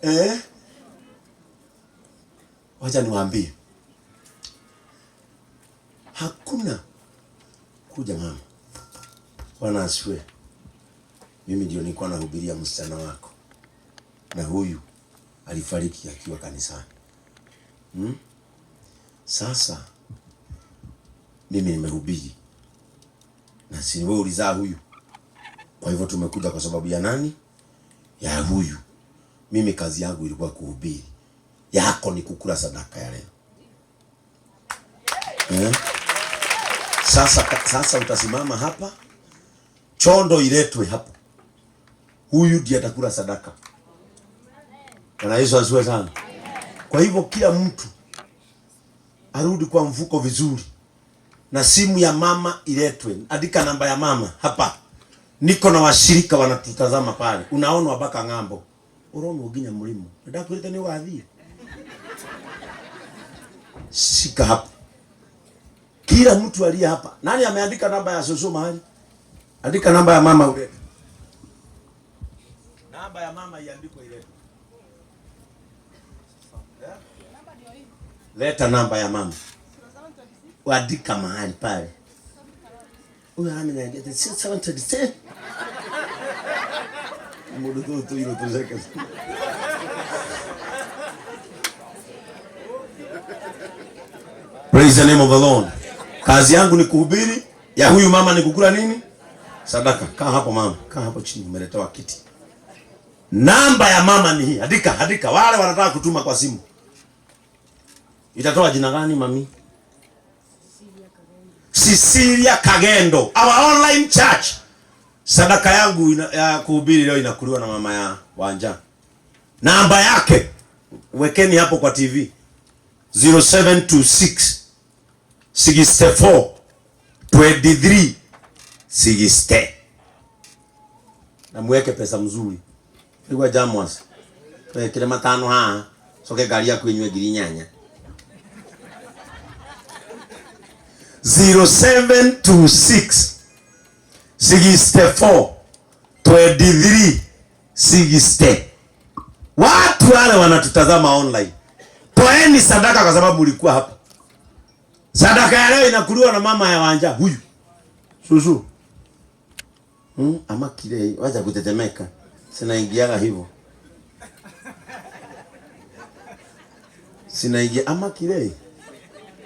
Eh? Wacha niwaambie. Hakuna kuja mama. Bwana asifiwe. Mimi ndio nilikuwa nahubiria msichana wako. Na huyu alifariki akiwa kanisani. Sasa mimi nimehubiri. Na si wewe ulizaa huyu. Kwa hivyo tumekuja kwa sababu ya nani? Ya huyu. Mimi kazi yangu ilikuwa kuhubiri. Yako ni kukula sadaka ya leo. Eh? Sasa utasimama hapa, chondo iletwe hapa. Huyu ndiye atakula sadaka. Bwana Yesu asifiwe sana. Kwa hivyo kila mtu arudi kwa mfuko vizuri. Na simu ya mama iletwe. Andika namba ya mama hapa. Niko na washirika wanatutazama pale. Unaona mpaka ng'ambo. Urono uginya mlimo. Ndakwirite ni wathie. Shika hapa. Kila mtu aliye hapa. Nani ameandika namba ya Susu mahali? Andika namba ya mama ulete. Namba ya mama iandikwe ilete. Yeah? Leta namba ya mama. Andika mahali pale. Huyu amenyang'anya 726. Mundu tu ilo tuzeke. Praise the name of the Lord. Kazi yangu ni kuhubiri, ya huyu mama ni kukula nini? Sadaka. Kaa hapo mama, kaa hapo chini, umeletewa kiti. Namba ya mama ni hii. Andika, andika. Wale wanataka kutuma kwa simu. Itatoa jina gani mami? Cecilia Kagendo. Our online church. Sadaka yangu ya kuhubiri leo inakuliwa na mama ya Wanja. Namba yake wekeni hapo kwa TV. 0726 64 23 60. Na muweke pesa mzuri. Igwa jamwas. Wekere matano haha. Soke gari yaku inywe ngiri inyanya. 0726 64 23 60. Watu wale wanatutazama online, toeni sadaka kwa sababu mlikuwa hapa. Sadaka ya leo inakuliwa na mama ya Wanja huyu. Susu. Ama kile wacha kutetemeka. Sinaingiaga hivyo. Sinaingia ama kile.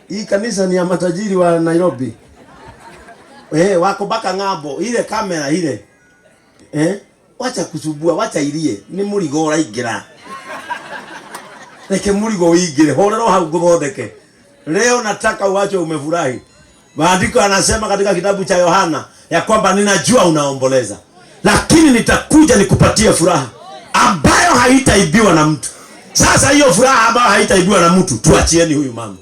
Hii kanisa ni ya matajiri wa Nairobi. Wako baka ng'ambo, ile kamera ile. Wacha kusubua, wacha irie. Ni murigo uraingira. Reke murigo uingire, horero hau nguthondeke. Leo nataka uache umefurahi. Maandiko yanasema katika kitabu cha Yohana ya kwamba ninajua unaomboleza, lakini nitakuja nikupatie furaha ambayo haitaibiwa na mtu. Sasa hiyo furaha ambayo haitaibiwa na mtu, tuachieni huyu mama.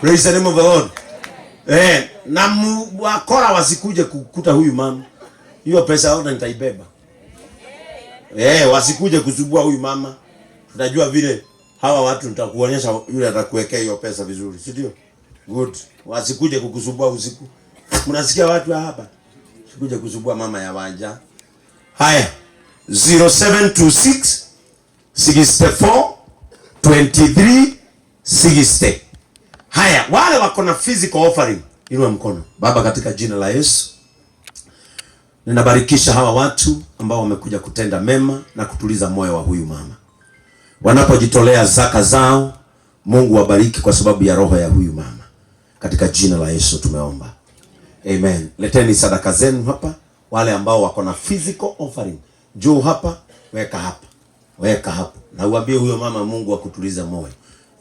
Praise the name of the Lord. Na wakora wasikuje kukuta huyu mama. Hiyo pesa yote nitaibeba. Wasikuje kusumbua huyu mama. Tutajua vile hawa watu, nitakuonyesha yule atakuwekea hiyo pesa vizuri, si ndio? Good. Wasikuje kukusumbua usiku. Mnasikia watu hapa? Sikuje kusumbua mama ya Wanja. Haya. 0726 64 23 60. Haya, wale wako na physical offering, inua mkono. Baba, katika jina la Yesu, ninabarikisha hawa watu ambao wamekuja kutenda mema na kutuliza moyo wa huyu mama. Wanapojitolea zaka zao, Mungu wabariki kwa sababu ya roho ya huyu mama. Katika jina la Yesu tumeomba. Amen. Leteni sadaka zenu hapa. Wale ambao wako na physical offering, juu hapa, weka hapa. Weka hapo. Na uambie huyo mama Mungu akutuliza moyo.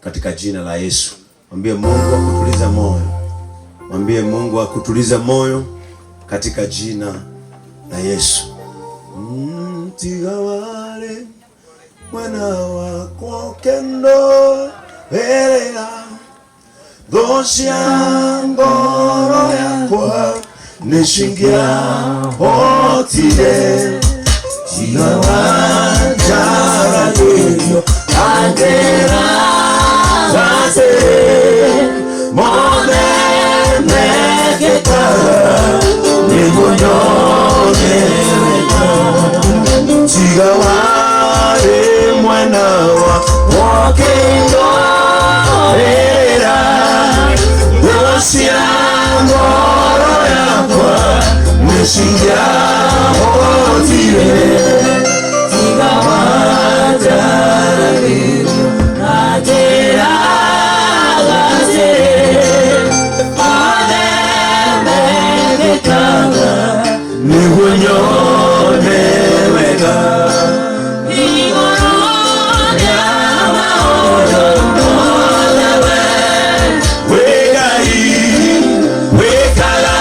Katika jina la Yesu. Mwambie Mungu akutuliza moyo. Mwambie Mungu akutuliza moyo katika jina la Yesu. Mtigawale mwana wako kendo verera dosia ngoro yakwa nishingia otire tigawajara yeyo agera wase mone meketa nigunyoneweka tigaware mwana Okingoerera Gosia ngoro yakwa Nĩciahotire Tiga wajaragĩrio na njĩra atĩrĩ othe megĩkaga nĩguo nyone wega igũrũ rĩa maũndũ mothe we wĩ Ngai wĩkaga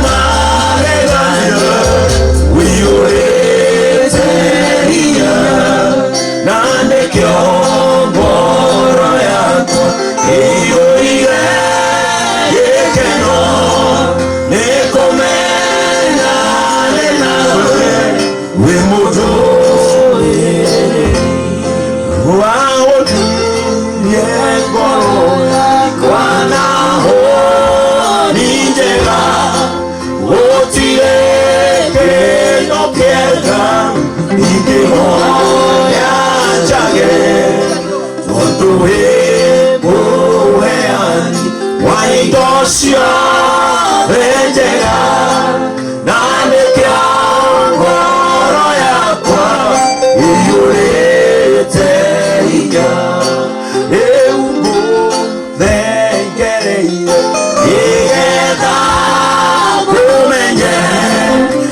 magegania wĩiyũrĩte hinya na nĩkĩo ngoro yakwa ĩiyũire gĩkeno nĩ kũmenya nĩ nawe wĩ mũndũ waũturie ngoro yakwa na honi njega gũtirĩ kĩndũ kĩega ingĩhoya njage tondũ wĩ mũheani wa indo ciothe njega na nĩkĩo ngoro yakwa ĩiyũrĩte hinya rĩu ngũthengereire nĩgetha ngũmenye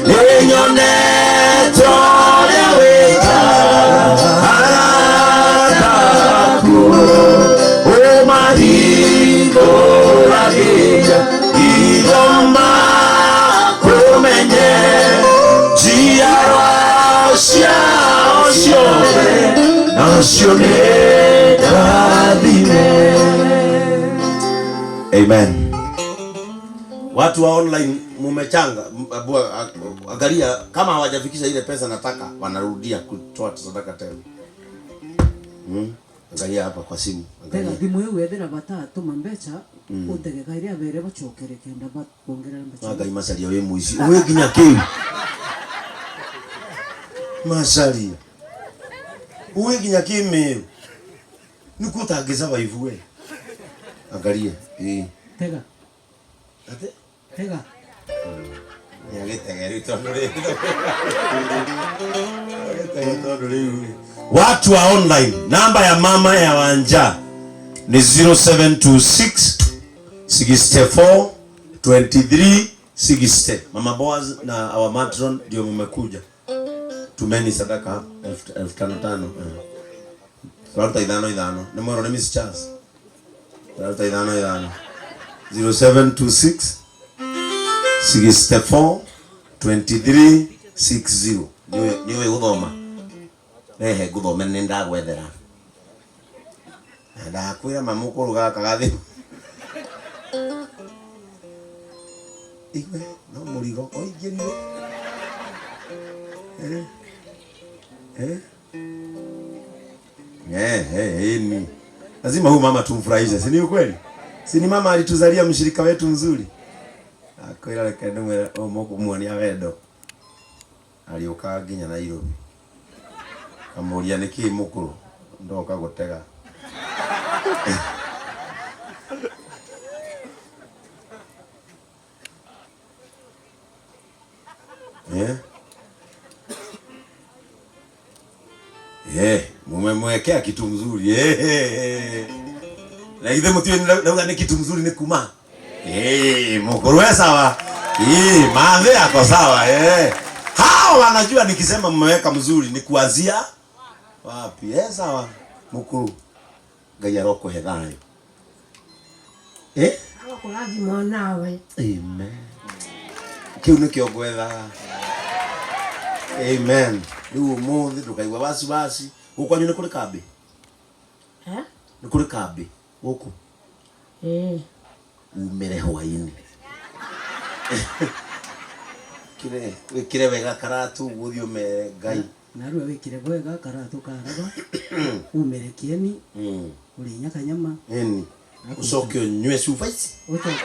nĩnyonete ũrĩa wĩkaga arata aku ũmahingũragĩria hitho makũmenye njiarwa ciao ciothe nacio nĩ ndathime. Amen. Watu wa online mumechanga, angalia kama hawajafikisha ile pesa nataka, wanarudia kutoa sadaka tena. Angalia hapa kwa simu. Tega Angalia. thimu ĩu ethĩra batatũma mbeca ũtegeka iria bere bacokere kenda bakuongerera mbeca. Ngai Macharia wĩ mũici. Wĩ nginya kĩu. Macharia. Wĩ nginya kĩmĩũ. Nĩkuo ũtangĩ survive we. Angalia. Ĩĩ. Tega. Ate? Tega. Nĩagĩtege rĩu tondũ rĩu. Agĩtege tondũ rĩu. Watu wa online, namba ya mama ya Wanja ni 0726 64 23 60. Mama Boaz na our matron ndio mmekuja. Tumeni sadaka hapa elfu tano tano. Turaruta ithano ithano. Nĩ mwero nĩ Miss Charles. Turaruta ithano ithano. 0726 64 23 60. Nĩũĩ gũthoma? Rehe ngũthome nĩ ndagwethera. Na ndakwĩra mamu gaka gathimũ. Igwe no mũrigo ũingĩrire. Ni. Lazima huyu mama tumfurahishe, si ni ukweli? Si ni mama alituzalia mshirika wetu mzuri. Akwĩra reke ndĩmwĩre ũmũkũmuonia wendo. Aliũka nginya Nairobi. Kamũria nĩkĩ mũkũrũ ndoka gũtega. Mumemwekea kitu mzuri. Na ithe mutiwe nauga ni kitu mzuri ni kuma. Mukuru sawa. Maadhe yako sawa. Hao wanajua nikisema mmeweka mzuri ni kuanzia wapi? Sawa. Mukuru. Ngai arokuhe thayo. Arokũrathima nawe. Amen. Kiu nikio ngwethaga. Amen. Riu umuthi ndukaigua wasiwasi. Gũkũ kwanyu nĩ kũrĩ kambĩ? Nĩ kũrĩ kambĩ gũkũ? Umĩre hwaĩ-inĩ. Kire, wĩkĩre wega karatu ũguo ũthiĩ ũmere Ngai. Narua wĩkĩre wega karatu karaba. Umĩre kĩeni. Ũrĩ nyakanyama. Ĩni. Ũcoke ũnyue cuba ici. Ũcoke.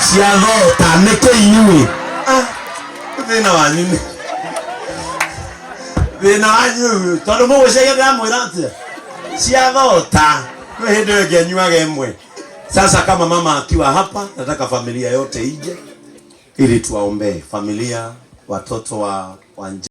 Cia thota nĩkĩ inyuĩ? Thĩna wanyu nĩ thĩna wanyu tondũ mũgwĩcaria ndĩramwĩra atĩa? Cia thota. No hĩndĩ ĩyo ĩngĩ anyuaga ĩmwe. Sasa kama mama akiwa hapa, nataka familia yote ije ili tuwaombee familia, watoto wa Wanja.